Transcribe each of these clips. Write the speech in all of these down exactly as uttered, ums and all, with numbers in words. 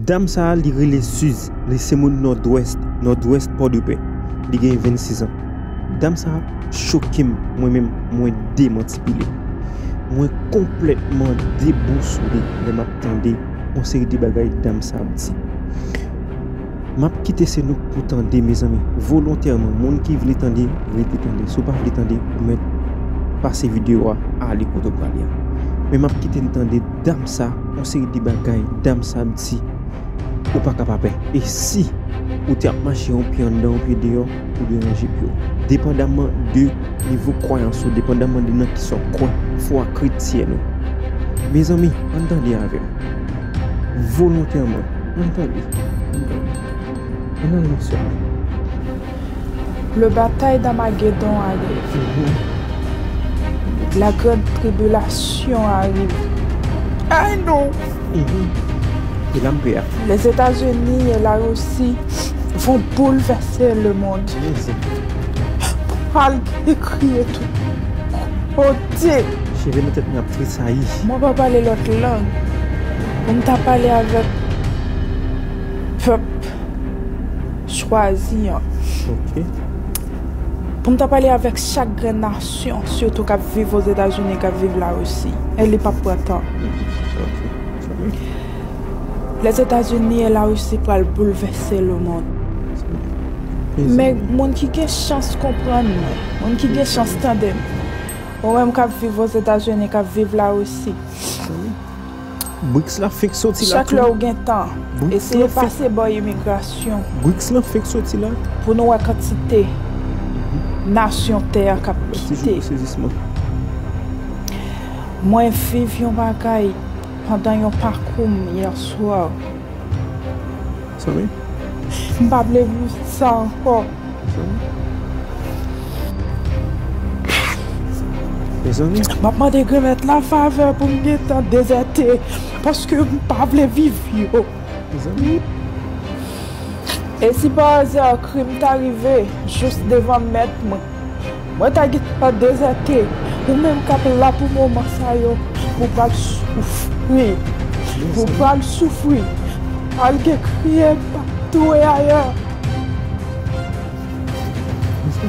Dam sa a, li rele Suze, li se moun Nòdwès, Nòdwès Pòdepè. Li gen vennsis an. Dam sa a choke m, mwen menm, mwen demanti pile. Mwen konplètman debousole lè m ap tande yon seri de bagay dam sa ap di. M ap kite se nou k pou tande, mezanmi, volontèman. Moun ki vle tande, rete tande. Si w pa vle tande, ou mèt pase videyo a, ale kote w prale a. Men m ap kite n tande dam sa, yon seri de bagay dam sa ap di, ou pa ka pa pè. E si ou te ap mache yon pye anndan, yon pye deyò, ou deranje pye w. Depandamman de nivo kwayans ou, depandamman de nan kisa w kwè, fwa kretyèn ou. Mezanmi, ann tande avè m. Volontèman, ann tande. Ann tande. Ann al nan sèl. Le bataille d'Armagédon arrive. La grande tribulation arrive. I know. E la m pè a. Les États-Unis et la Russie vont bouleverser le monde. Pral gen kriye tout kote. Cheve nan tèt mwen ap tresayi. Mwen pa pale lòt lang. Pou m ta pale avèk pèp chwazi an. Ok. Pou m ta pale avèk chak grenn nasyon, sitou k ap viv Ozetazini, k ap viv Larisi. E li p ap pran tan. Ok. Lèzetazini e Larisi pral boulvèse lemonn. Men moun ki gen chans konprann mwen, moun ki gen chans tande m, ou menm k ap viv Ozetazini, k ap viv Larisi, BRICS la fenk soti la chak lè ou gen tan, eseye pase bò imigrasyon BRICS lan fenk soti la. Pou nou wè kantite nasyon tè a k ap kite. Mwen viv yon bagay pandan yon pakou m yè swa. Sanmi? M pa vle viv sa ankò. Mezanmi. M ap mande Granmèt la favè pou m gentan dezète, paske m pa vle viv yo. Mezanmi. E si pa aza krim ta rive jis devan mèt mwen, mwen ta gentan dezète. Ou menm k ap la pou moman sa yo, ou pral soufri. Ou pral soufri. Pral gen kriye, m p ap tou e ayè.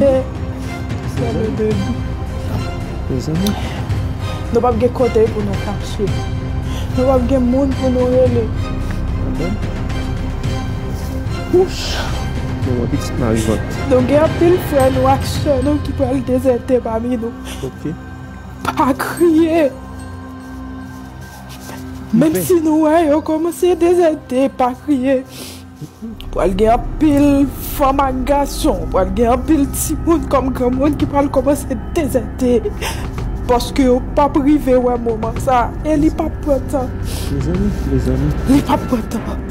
E, sè le debou. Mezanmi. Nou p ap gen kote pou nou kache. Nou p ap gen moun pou nou rele. Wouch. Men mwen pitit mari vant. Nou gen anpil frè nou ak sè nou ki pral dezète pami nou. Ok. Pa kriye. Menm si nou wè yo kòmanse dezète, pa kriye. Pral gen anpil fanm ak gason, pral gen anpil timoun kòm granmoun ki pral kòmanse dezète. Paske yo p ap rive wè moman sa. E li p ap pran tan. Mezanmi, mezanmi. Li p ap pran tan.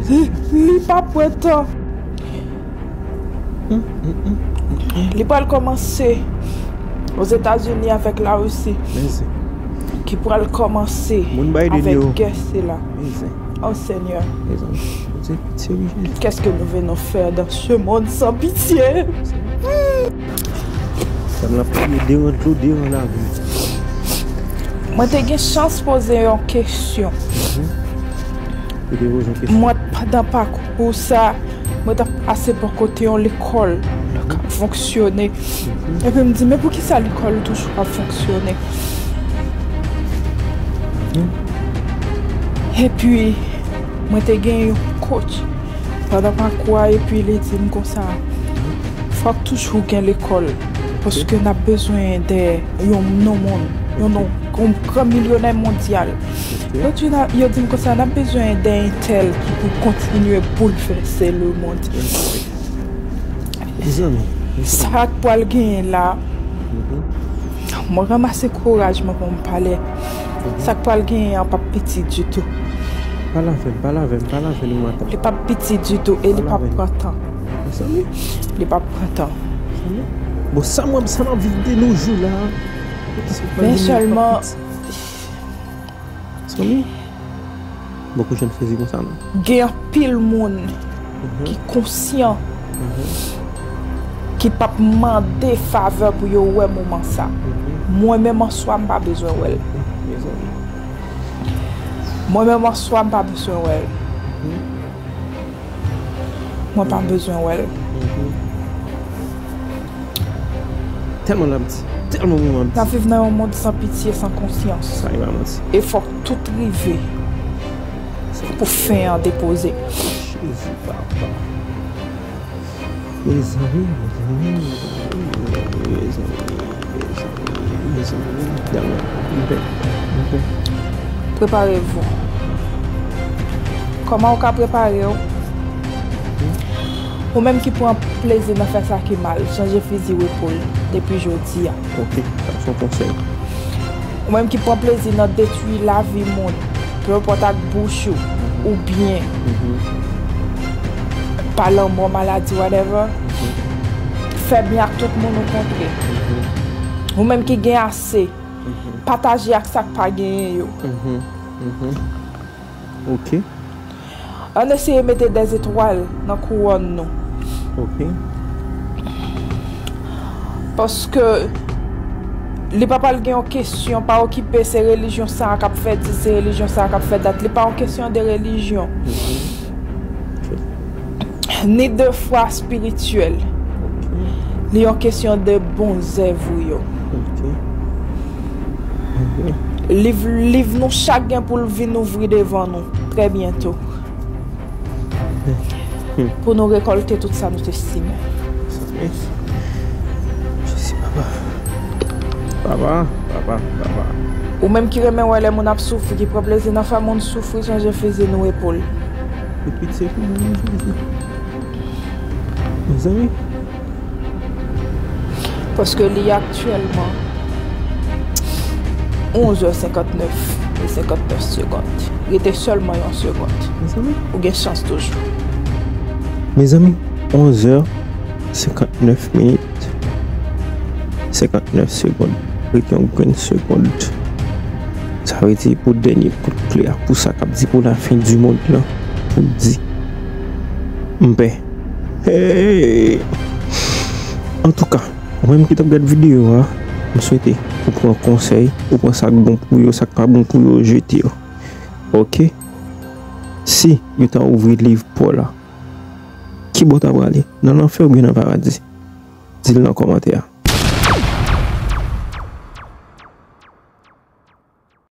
Li, li p ap pran tan. Li pral kòmanse Ozetazini avèk Larisi. Ki pral kòmanse avèk gè sila. Oh Senyè. Qu'est-ce que nous venons faire dans ce monde sans pitié? Sa m la priye deran dlo, deran lavi. Mwen te gen chans poze yon kesyon. Mwen pandan pakou sa, mwen t ap pase bò kote yon lekòl k ap fonksyone. Epi m di, men poukisa lekòl toujou ap fonksyone? Epi, mwen te gen yon coach pandan pakou a, epi li di m konsa, fòk toujou gen lekòl, paske n ap bezwen de yon non moun, yon non, yon gran milyonè mondyal. Yo di, yo di m konsa, n ap bezwen de entèl ki pou kontinye boulvèse lemonn. Sa k pral genyen la, mwen ranmase kouraj mwen pou m pale. Sa k pral genyen an p ap piti ditou. Pale avè m, pale avè m, pale avè nou matant. Li p ap piti ditou e li p ap pran tan. Mezanmi. Li p ap pran tan. Bon, sa mwen, sa m ap viv de nos jours la. Men sèlman. Mezanmi. Bon, kou janm sezi konsa non. Gen anpil moun ki konsyan, ki p ap mande favè pou yo wè moman sa. Mwen menm an swa, m pa bezwen wè l. Mwen menm an swa, m pa bezwen wè l. Mwen pa bezwen wè l. Tèlman l ap di, tèlman mwen ap N ap viv nan yon mond san pitye, san konsyans. Sa e pa manti. E fòk tout rive pou fen an depoze. Jezi papa. Mezanmi, mezanmi, mezanmi, mezanmi, mezanmi, mezanmi, mezanmi, mezanmi, mezanmi. Préparez-vous. Kòman ou ka prepare w? Ou menm ki pran plezi nan fè sa ki mal, chanje fizi w epoul depi jodi a. Ok, sa se yon konsèy. Ou menm ki pran plezi nan detwi lavi moun, pe enpòt ak bouch ou, oubyen pa lanmò, maladi, whatever, fè byen ak tout moun ou kontre. Ou menm ki gen ase, pataje ak sa k pa genyen yo. Ok. Ann eseye mete dèzetwal nan kouwòn nou. Ok. Paske li pa pral gen yon kesyon, pa okipe se relijyon sa a k ap fè di, se relijyon sa a k ap fè dat. Li pa yon kesyon de relijyon, ni de fwa espirityèl. Li yon kesyon de bon zèv ou yo. Liv, liv nou chak gen pou l vin ouvri devan nou trè byento. Pou nou rekòlte tout sa nou te simen. Papa, papa, papa, papa. Ou menm ki renmen wè lè moun ap soufri, ki pran plezi nan fè moun soufri, chanje fizi nou epoul. Fè pitye pou mwen, Jezi. Mezanmi. Paske li aktyèlman onz è senkantnèf e senkantnèf segond. Rete sèlman yon segond. Ou gen chans toujou. Mezanmi, onz è senkantnèf minit, senkantnèf segond. Rete yon grenn segond. Sa vle di pou dènye kout kle a, pou sa k ap di pou lafen di mond lan, pou di, m pè. Hey! Antouka, ou menm ki t ap gad videyo a, m swete ou pran konsèy, ou pran sa k bon pou yo, sa k pa bon pou yo, jete yo. Ok? Si yo ta ouvri liv pa w la, kibò w ta prale? Nan lanfè oubyen nan paradi? Di l nan kòmantè a.